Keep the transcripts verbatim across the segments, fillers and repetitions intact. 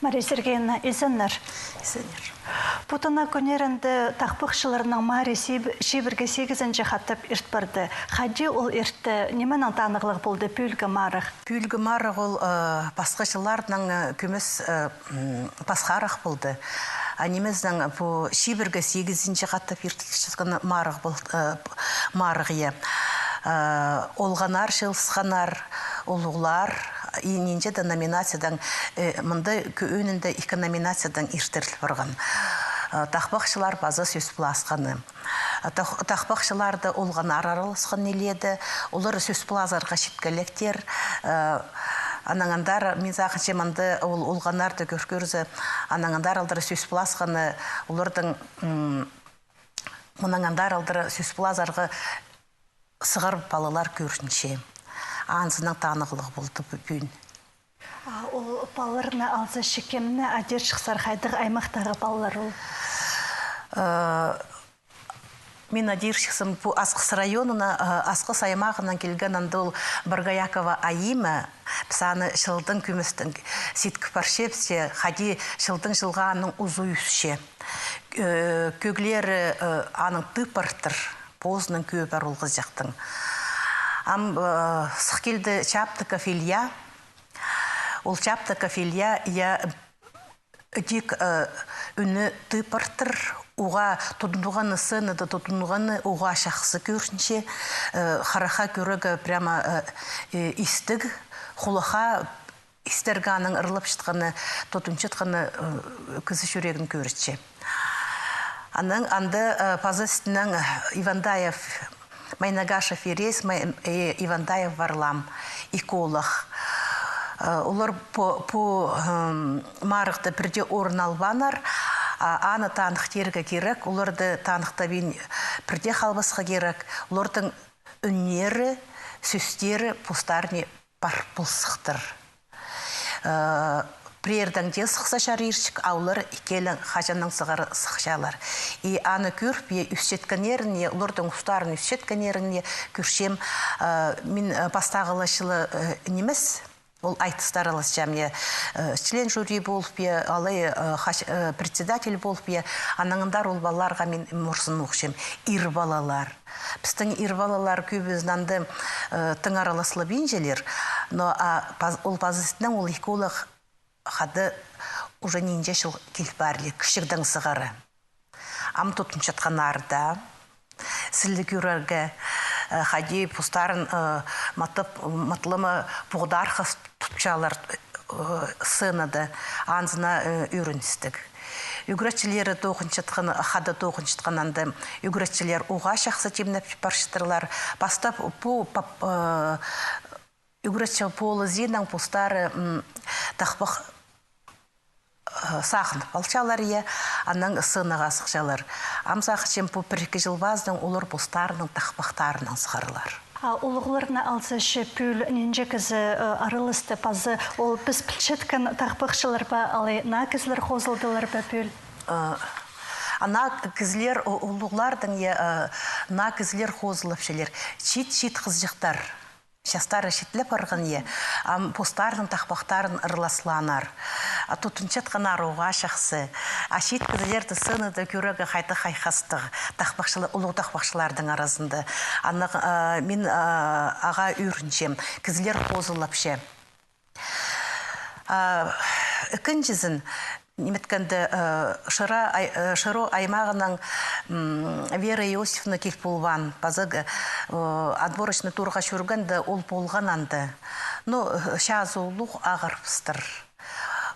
Мария Сергеевна, изеннер. Изеннер. Пу тынағ кӱннерінде тахпахчыларның марии чибірге сигізінҷі хатап ирт парды. Хайди ол иртті, нименең танығлығ полды пӱӱлгі марығ? Пӱӱлгі марығ ол, э, пасха чылларның, э, кӧмес, э, м, пасхарах полды. А нимезінең пу чибірге сигізінҷі хатап иртілчеткен марығ пол-, э, марығ, я. Э, олғаннар чыылысханнар, улуғлар, и нинҷе-де номинациядаң, э, мында кӧ-, ӧӧнінде ікі номинациядаң иртіріл парған. Э, тахпахчылар паза сӧс пыласханы. Тах-, тахпахчыларда олғаннар араласхан иледе, олар сӧс пылазарға читкелектер. Э, анаң андар, мин сағынчам, анда ол олғаннарды кӧр-, кӧрзе, анаң андар алдыра сӧс пыласханы, олардың, м, мынаң андар алдыра сӧс пылазарға сығар палалар кӧрінче. Анзынаң танығлығ полды пӱӱн. А ол палаларны алза, че кемні адирчахсар, хайдағ аймахтағы палалар ол? Э, мин адирчахсам пу Асхыс районына, э, Асхыс аймағынаң килген анда ол Боргоякова Аима, піс аны чылдаң кӧместең сидік парчабыс, че хайди чылдаң чылға аның узы ӧсче. Э, кӧглері, э, аның тып партыр, позының кӧбі ол хызыҷахтың. Ам, э, сых килді Чаптыков Илья. Ол Чаптыков Илья, я, тик, э, ӱні тып партыр, уғаа тудынғаны, сценада тудынғаны уғаа чахсы кӧрінче, э, хараха кӧрерге прямо, э, э, истіг, хулахха истерге аның ырлапчатханы, тудынчатханы, э, кізі чӱрегін кӧрче. Анаң анда, э, паза істінең, э, Ивандаев Майнагашев Ирес, Май-, э, Ивандаев Варлам, эколог. Э, олар пу, пу, м, марығда пірдее орын албааннар, а, аны таныхтирға кирек, оларды таныхтабин пірдее халбасха кирек, олардың ӱннері, сӧстері постарына пар ползыхтар. Э, пірееде дее сыхса чарирҷых, а олар ікӧлең хаҷаннаң сығара сыхчалар. И аны кӧріп, я, ӧсчеткеннерін, я, олардың устарын ӧсчеткеннерін, я, кӧрчем, э, мин, э, пастағы ла чылы, э, нимес, ол айтыста араласчам, я, э, член жюри полып, я, алай, э, хаҷ-, э, председатель полып, я, анаң андар ол палаларға мин морзын охчам, ир палалар. Пістің ир палалар кӧбізін анда, э, тың араласлабинчалар, но, а, паз-, ол паза істінең ол эколог хада уже нинҷе чыл киліп парли, кічігдең сығара. Ам тудынчатханнар даа, сіліг ӱрерге, э, хайди постарын, э, матап, матлама, пуғдархас тутчалар, э, сценада, анзына, э, ӱріністіг. Ӱгретчілері тоғынчатхан, хада тоғынчатхан анда, ӱгретчілер уғаа чахсы тимнеп парчаттырлар. Пастап пу пап-, э, ӱгретчі полызынаң постары, м, тахпах, э, сағынып алчалар, я, анаң сценаға сыхчалар. Ам сағынчам, пу пір-ікі чыл пазынаң олар постарының тахпахтарынаң сығарлар. А улуғларны алза, че пӱӱл нинҷе кізі, э, араласты, паза ол піс пілчеткен тахпахчылар ба, алай наа кізілер хозылдылар ба пӱӱл? Э, а наа кізілер, у-, улуғлардаң, я, э, наа кізілер хозылапчалар. Чиит-чиит хызыҷахтар. Частары читлеп парған, я, ам постарының тахпахтарын араласлааннар. А тудынчатханнар уғаа чахсы. А чиит кізілерді сценада кӧрерге хайдағ хайхастығ, тахпахчыла-, улуғ тахпахчыларның аразында. Анаң, а, мин, а, ағаа ӧрінчем. Кізілер хозылапча. А, ікінҷізін, ниме иткенде, э, Шира ай-, э, Шира аймағынаң, м, Вера Иосифовна кил полбаан, паза, э, отборочный турға чӧргенде ол полған анда. Ну, э, чазы улуғ, ағырыбыстыр.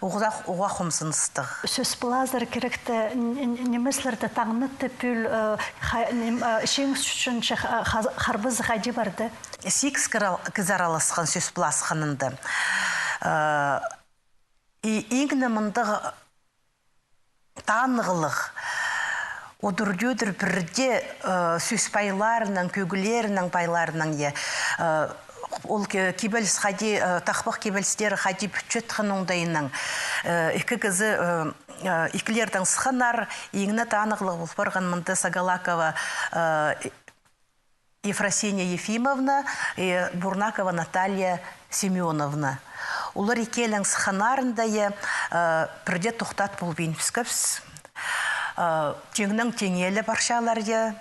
Уғаа, уғаа хомзыныстығ. Сӧс пылазар киректе н-, н-, нимезілерді таңнатты пӱӱл, э, ха-, ним-, э, чиңіс чӱнче ха-, ха-, харбазы хайди парды? Сигіс кізі араласхан сӧс пыласханында. Э, И иң не мындағ танығлығ, удур-тӧдір пірдее, э, сӧс пайларынаң, кӧглерінің пайларынаң, я, э, ол ки-, кибеліс хайди, э, тахпах кибелістері хайди пӱтчеткен оңдайынаң, э, ікі кізі, э, э, ікілердең сыхханнар, иң не танығлығ пол парған мында Сагалакова, э, Ефросиния Ефимовна и Бурнакова Наталья Семёновна. Олар ікӧлең сыхханнарында, я, э, пірдее тохтат полбин піскебіс. Э, тиңнең тиңеле парчалар, я.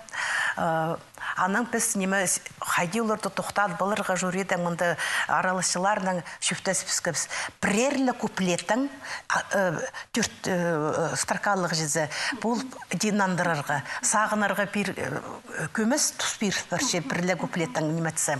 Э, анаң піс, ниме, с-, хайди оларны тохтат поларға, жюриде мында араласчыларнаң чӧптес піскебіс. Пірер ле куплеттең, а, э, тӧрт, э, строкалығ чізе, пу іди нандырарға, сағынарға пир, э, кӧмес тус пиріл парча, пірер ле куплеттең ниме итсе.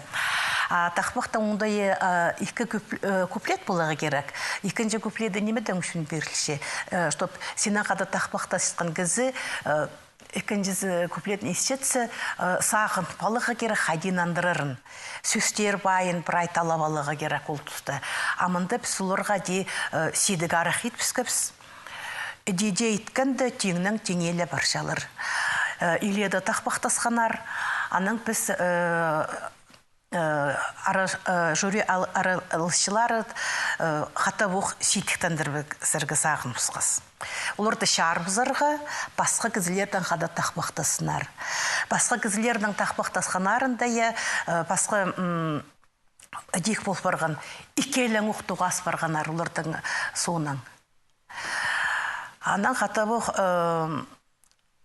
А тахпахта оңдайы, а, ікі куп-, э, куплет поларға кирек. Ікінҷі куплеті нимедең ӱчӱн пирілче? Э, чтоб синең хада тахпахтасчатхан кізі, э, ікінҷізі куплетін исчетсе, э, сағын поларға кирек, хайди нандырарын. Сӧстер пайын прай талап аларға кирек ол туста. А мында піс оларға іди, э, сидік арах ит піскебіс. Іди дее иткенде, тиңнең тиңеле парчалар. Э, илееде тахпахтасханнар, анаң піс, э, э, ара-, э, жюри ал-, араласчылары, э, хатабох сидіктендірерге сағыныбысхабыс. Оларны чарбызарға, пасха кізілернең хада тахпахтасханнар. Пасха кізілернең тахпахтасханнарында, я, э, пасха, м, ідӧк пол парған, ікӧлең ох тоғас парғаннар оларның соонаң. Анаң хатабох, э,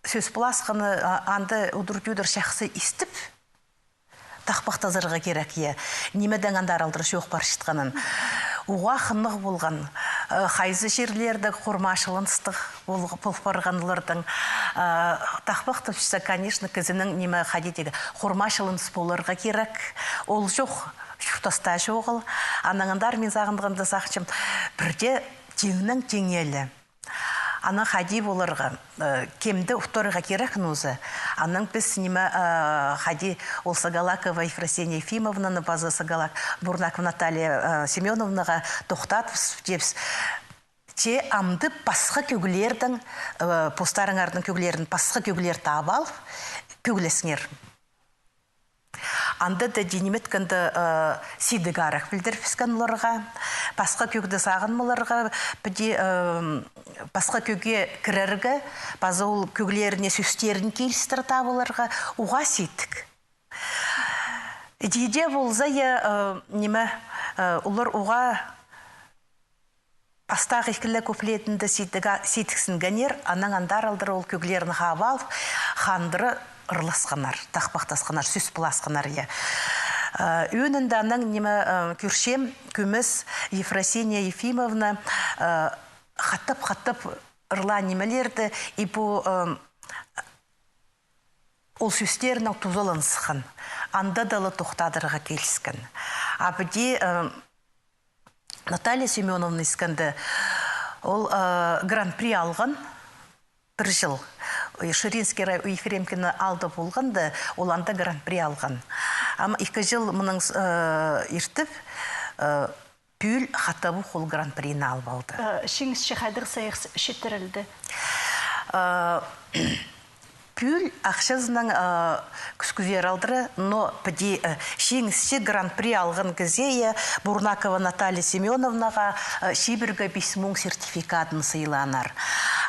сӧс пыласханы, а, анда удур-тӧдір чахсы истіп, тахпахтазарға кирек, я. Нимедең андар алдыра чоох парчатханын. Уғаа хынығ полған, э, хайзы чирлерде хурма чылыныстығ пол-, пол парған оларның. Э, тахпахтапча, конечно, кізінің ниме хайди тигі, хурма чылыныс поларға кирек. Ол чох, чуртаста чоғыл. Анаң андар мин сағынғанда сағынчам, пірдее тиңнең тиңеле. Анаң хайди поларға, э, кемді утарға кирек ноза. Анаң піс ниме, э, хайди ол Сагалакова Ефросиния Ефимовнаны паза Сагалак-, Бурнакова Наталья, э, Семёновнаға тохтатпыс, тибіс. Че амды пасха кӧглердең, э, постарыңарның кӧглерін пасха кӧглер таап алып, кӧглесіңер. Анда даа ниме иткенде, э, сидік арах пілдірібіскен оларға, пасха кӧгде сағынмаларға, піди, э, пасха кӧгге кірерге, паза ол кӧглеріне сӧстерін килістіре таап аларға, уғаа сидік. Іди дее полза, я, э, ниме, э, олар уғаа пастағы ікі ле куплетінде сидік а-, сидіксінгеннер, анаң андар алдыра ол кӧглерін хаап алып, хандыра ырласханнар, тахпахтасханнар, сӧс пыласханнар, я. Э, ӧӧнінде анаң ниме, э, кӧрчем, кӧмес Ефросиния Ефимовна, э, хатап-хатап ырлаан нимелерді, и пу, э, ол сӧстернең тузаланысхан, анда даа ла тохтадарға киліскен. А піди, э, Наталья Семёновна искенде, ол, э, гран-при алған пір чыл. Ширинский рай-, Ефремкина аалда полғанда, ол анда гран-при алған. Ам ікі чыл мының, э, иртіп, э, пӱӱл хатабох ол гран-прини алып алды. Э, чиңісчі хайдағ сайыс читірілді? Э, пӱӱл ахчазынаң, э, кӱскӱзер алдыра, но піди, э, чиңісчі гран-при алған кізее Бурнакова Наталья Семёновнаға, э, чибіргі пис муң сертификатын сыйлааннар.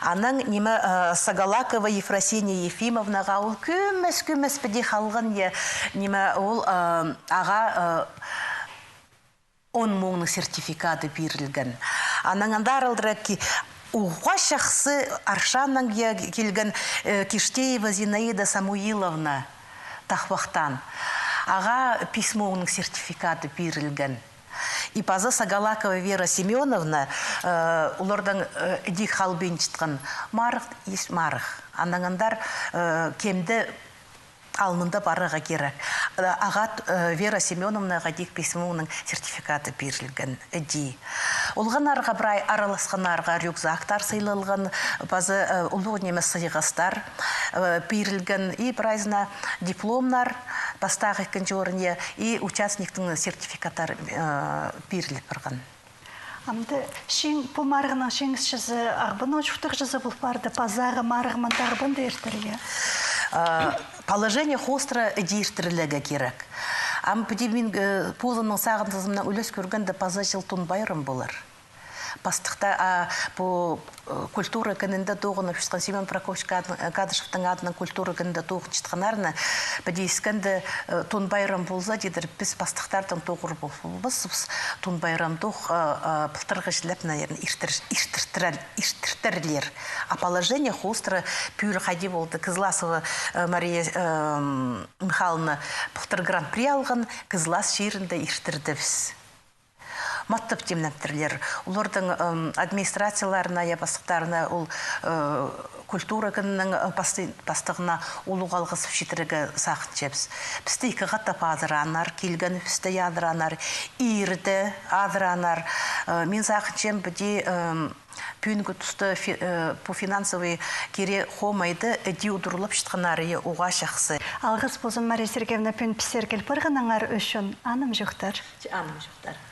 Анаң ниме, э, Сагалакова Ефросиния Ефимовнаға ол кӧмес-кӧмес піди халған, я, ниме ол, э, ағаа, э, он муңның сертификаты пирілген. Анаң андар алдыра ки-, уғаа чахсы Аршаннаң, я, килген, э, Киштеева Зинаида Самуиловна тахпахтаан. Ағаа пис муңның сертификаты пирілген. И паза Сагалакова Вера Семёновна, э, оларнаң, э, іди халбинчатхан марығ, ис марығ. Анаң андар, э, кемді алнында парарға кирек. Ағаа, э, Вера Семёновнаға іди пис муңның сертификаты пирілген, іди. Олғаннарға прай араласханнарға рюкзактар сыйлалған, паза, э, улуғ ниме сыйғастар, э, пирілген, и прайзына дипломнар, пастағы ікінҷі орын, я, и участниктің сертификаттары, э, пиріліп парған. Амды чиң-, пу марығның чиңісчізі Ағбаннаң чуртағҷызы пол парды, пазағы марығ мында Ағбанда иртіріле? А, положение хоостыра іди иртірілерге кирек. Ам піди мин, э, позымның сағынызымнаң ӱлес кӧргенде паза чыл Тун пайрам полар. Пастыхта, а, пу, э, культура кінінде тоғынып чатхан, Семён Прокопьевич Кад-, Кадышевтің адынаң культура кінінде тоғынчатханнарны, піди искенде, э, Тун пайрам полза, тидір, піс пастыхтардаң тоғыр полбаспыс, Тун пайрамдох, э, э, пылтырғы чыллап, наверное, иртір-, иртіртірел-, иртіртірлер. А положение хоостыра пӱӱл хайди полды. Кызласова, э, Мария, э, Михайловна пылтыр гран-при алған, Кызлас чирінде иртірдібіс. Маттап тимнептірлер. Олардың, ым, администрацияларына, я, пастыхтарына, ол, э, культура кінінің, э, пасты-, пастығына улуғ алғыс читірерге сағынчабыс. Пісті ікі хатап адыраннар, килген пісті адыраннар, иирде адыраннар. Э, мин сағынчам, піди, ым, пӱӱнгі туста фи-, э, пу финансовый кире хомайды іди удурлап чатханнары уғаа чахсы. Алғыс ползын, Мария Сергеевна, пӱӱн піссер кил парғаныңар ӱчӱн. Анымҷохтар. Анымҷохтар.